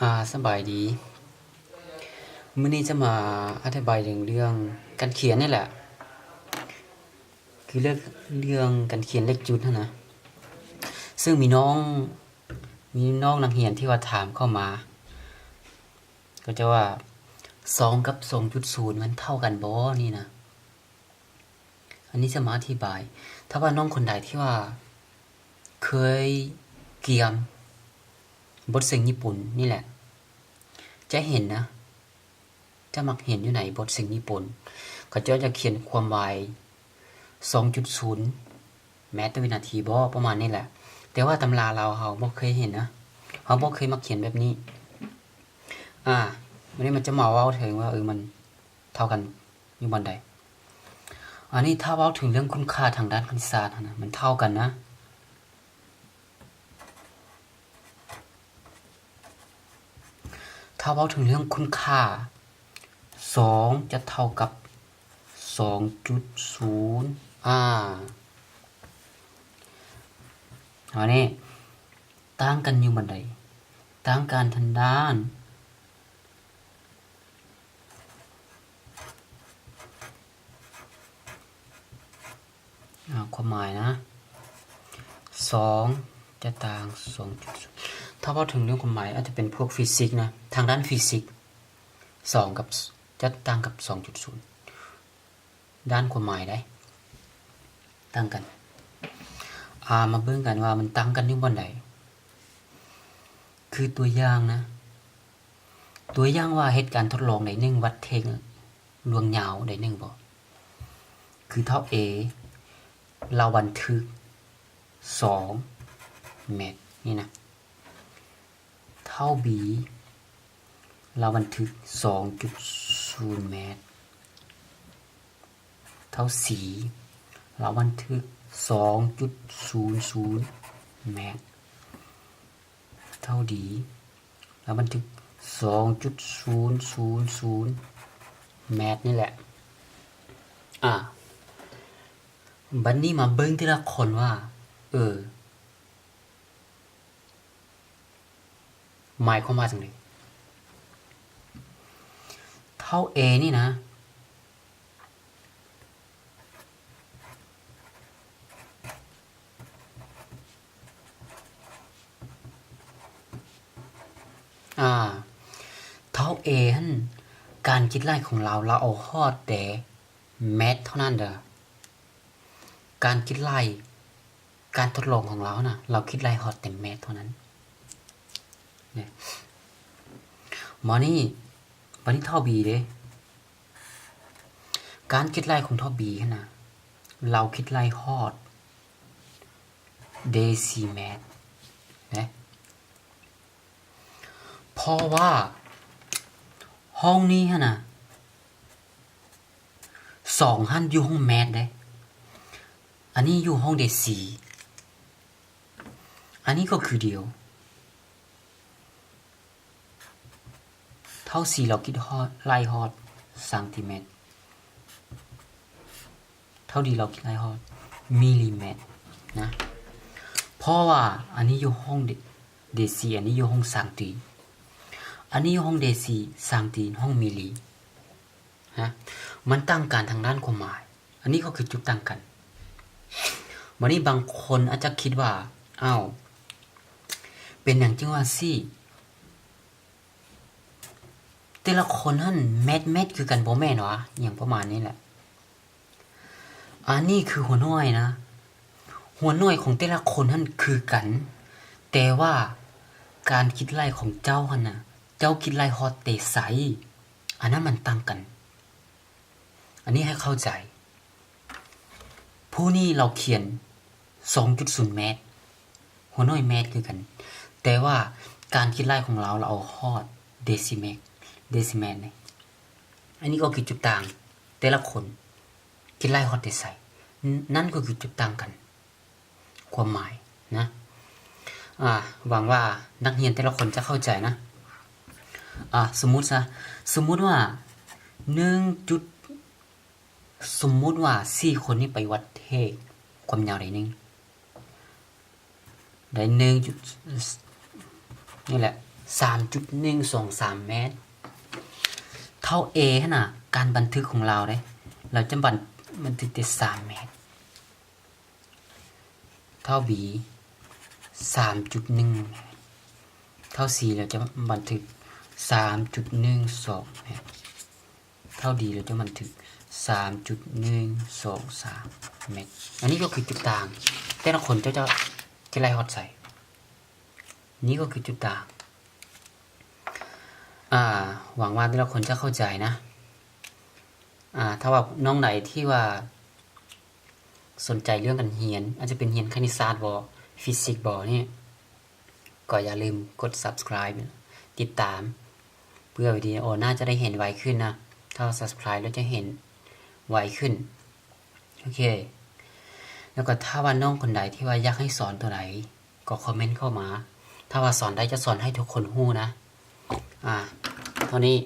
ອາ ສະບາຍດີ. ມື້ນີ້ຈະມາອະທິບາຍເຖິງເລື່ອງການຂຽນນີ້ແຫຼະ ຄືເລື່ອງ ເລື່ອງການຂຽນເລກຈຸດຫັ້ນນະ. ເຊິ່ງມີນ້ອງ ມີນ້ອງນັກຮຽນທີ່ວ່າຖາມເຂົ້າມາ ກໍຈະວ່າ ສອງ ກັບ ສອງຈຸດສູນ ມັນເທົ່າກັນບໍ່ນີ້ນະ. ອັນນີ້ຈະມາອະທິບາຍ ຖ້າວ່ານ້ອງຄົນໃດທີ່ວ່າເຄີຍກຽມບົດເສັງຍີ່ປຸ່ນນີ້ແຫຼະ ຈະເຫັນນະ ຈະມັກເຫັນຢູ່ໃນບົດເສັງຍີ່ປຸ່ນ ເຂົາເຈົ້າຈະຂຽນຄວາມໄວ ສອງຈຸດສູນແມັດຕໍ່ວິນາທີບໍ ປະມານນີ້ແຫຼະ. ແຕ່ວ່າຕຳລາລາວເຮົາບໍ່ເຄີຍເຫັນນະ ເຮົາບໍ່ເຄີຍມັກຂຽນແບບນີ້. ອາ ມື້ນີ້ມັນຈະມາເວົ້າເຖິງວ່າ ເອີ ມັນເທົ່າກັນ ຢູ່ບ່ອນໃດ. ອັນນີ້ຖ້າເວົ້າເຖິງເລື່ອງຄຸນຄ່າທາງດ້ານຄະນິດສາດຫັ້ນນະ ມັນເທົ່າກັນນະ. ຖ້າເວົ້າເຖິງເລື່ອງຄຸນຄ່າ ສອງ ຈະເທົ່າກັບ ສອງຈຸດສູນ ອາ ອັນນີ້ຕ່າງກັນຢູ່ບ່ອນໃດ? ຕ່າງກັນທາງດ້ານ ອາ ຄວາມໝາຍນະ ສອງ ຈະຕ່າງ ສອງຈຸດສູນ ຖ້າເວົ້າເຖິງເລື່ອງຄວາມໝາຍ ອາດຈະເປັນພວກຟີຊິກນະ ທາງດ້ານຟີຊິກ ສອງ ກັບ ຈະຕ່າງກັບ ສອງຈຸດສູນ ດ້ານຄວາມໝາຍໃດ໋ ຕ່າງກັນ. ອາ ມາເບິ່ງກັນວ່າມັນຕ່າງກັນຢູ່ບ່ອນໃດ ຄືຕົວຢ່າງນະ ຕົວຢ່າງວ່າເຮັດການທົດລອງໃດໜຶ່ງ ວັດເທັກລວງຍາວໃດໜຶ່ງບໍ ຄືເທົ່າ A ລາວບັນທຶກ ສອງແມັດນີ້ນະ ເທົ່າ B ລາວບັນທຶກ ສອງຈຸດສູນແມັດ ເທົ່າ C ລາວບັນທຶກ ສອງຈຸດສູນສູນແມັດ ເທົ່າ D ລາວບັນທຶກ ສອງຈຸດສູນສູນສູນແມັດນີ້ແຫຼະ. ອາ ບັດນີ້ມາເບິ່ງທີລະຄົນວ່າ ເອີ ໝາຍຄວາມວ່າຈັ່ງໃດ? ເທົ່າ A ນີ້ນະ ອາ ເທົ່າ A ຫັ້ນ ການຄິດໄລ່ຂອງລາວ ລາວເອົາຮອດແຕ່ແມັດເທົ່ານັ້ນເດີ. ການຄິດໄລ່ ການທົດລອງຂອງລາວນະ ລາວຄິດໄລ່ຮອດແຕ່ແມັດເທົ່ານັ້ນ. ມານີ້ ບາດນີ້ເທົ່າ B ເດ້ ການຄິດໄລ່ຂອງເທົ່າ B ຫັ້ນນະ ລາວຄິດໄລ່ຮອດເດຊີແມັດເດ້. ເພາະວ່າຫ້ອງນີ້ຫັ້ນນະ ສອງຫັ້ນຢູ່ຫ້ອງແມັດເດ້ ອັນນີ້ຢູ່ຫ້ອງເດຊີ ອັນນີ້ກໍຄືດຽວ ເທົ່າ C ລາວຄິດຮອດ ໄລ່ຮອດຊັງຕີແມັດ ເທົ່າ D ລາວຄິດໄລ່ຮອດມິລລີແມັດນະ ເພາະວ່າອັນນີ້ຢູ່ຫ້ອງເດຊີ ອັນນີ້ຢູ່ຫ້ອງຊັງຕີ ອັນນີ້ຢູ່ຫ້ອງເດຊີ ຊັງຕີ ຫ້ອງມິລລີ ຮະ ມັນຕ່າງກັນທາງດ້ານຄວາມໝາຍ. ອັນນີ້ກໍຄືຈຸດຕ່າງກັນ. ບັດນີ້ບາງຄົນອາດຈະຄິດວ່າ ອ້າວ ເປັນຫຍັງຈຶ່ງວ່າຊີ້? ແຕ່ລະຄົນຫັ້ນແມັດໆຄືກັນບໍ່ແມ່ນຫວາ? ອີ່ຫຍັງປະມານນີ້ແຫຼະ. ອັນນີ້ຄືຫົວໜ່ວຍນະ. ຫົວໜ່ວຍຂອງແຕ່ລະຄົນຫັ້ນຄືກັນ, ແຕ່ວ່າການຄິດໄລ່ຂອງເຈົ້າຫັ້ນນະ, ເຈົ້າຄິດໄລ່ຮອດແຕ່ໃສ? ອັນນັ້ນມັນຕ່າງກັນ. ອັນນີ້ໃຫ້ເຂົ້າໃຈ. ຜູ້ນີ້ລາວຂຽນສອງຈຸດສູນແມັດ, ຫົວໜ່ວຍແມັດຄືກັນ, ແຕ່ວ່າການຄິດໄລ່ຂອງລາວ, ລາວເອົາຮອດເດຊິແມັດ, ເດຊິແມັດນີ້. ອັນນີ້ກໍຄືຈຸດຕ່າງ, ແຕ່ລະຄົນຄິດໄລ່ຮອດແຕ່ໃສ, ນັ້ນກໍຄືຈຸດຕ່າງກັນ. ຄວາມໝາຍນະ. ອາ ຫວັງວ່ານັກຮຽນແຕ່ລະຄົນຈະເຂົ້າໃຈນະ. ອາ ສົມມຸດຊະ, ສົມມຸດວ່າໜຶ່ງຈຸດ, ສົມມຸດວ່າສີ່ຄົນນີ້ໄປວັດເທກຄວາມຍາວໄດ້ໜຶ່ງ, ໄດ້ໜຶ່ງຈຸດ ນີ້ແຫຼະ ສາມຈຸດໜຶ່ງສອງສາມແມັດ. ເທົ່າ A ຫັ້ນນະ ການບັນທຶກຂອງລາວເດ້ ລາວຈະບັນ ບັນທຶກແຕ່ສາມແມັດ. ເທົ່າ B ສາມຈຸດໜຶ່ງແມັດ. ເທົ່າ C ລາວຈະບັນທຶກສາມຈຸດໜຶ່ງສອງແມັດ. ເທົ່າ D ລາວຈະບັນທຶກສາມຈຸດໜຶ່ງສອງສາມແມັດ. ອັນນີ້ກໍຄືຈຸດຕ່າງ ແຕ່ລະຄົນເຈົ້າຈະ ຈະໄລ່ຮອດໃສ. ນີ້ກໍຄືຈຸດຕ່າງ. ອາ ຫວັງວ່າແຕ່ລະຄົນຈະເຂົ້າໃຈນະ. ອາ ຖ້າວ່ານ້ອງໃດທີ່ວ່າສົນໃຈເລື່ອງການຮຽນ ອາດຈະເປັນຮຽນຄະນິດສາດບໍ ຟີຊິກບໍນີ້ ກໍຢ່າລືມກົດ subscribe ຕິດຕາມ ເພື່ອວິດີໂອໜ້າຈະໄດ້ເຫັນໄວຂຶ້ນນະ. ຖ້າວ່າ subscribe ແລ້ວຈະເຫັນໄວຂຶ້ນ. ໂອເຄ ແລ້ວກໍຖ້າວ່ານ້ອງຄົນໃດທີ່ວ່າຢາກໃຫ້ສອນຕົວໃດ ກໍຄອມເມັນເຂົ້າມາ. ຖ້າວ່າສອນໄດ້ຈະສອນໃຫ້ທຸກຄົນຮູ້ນະ. ອາ ເທົ່ານີ້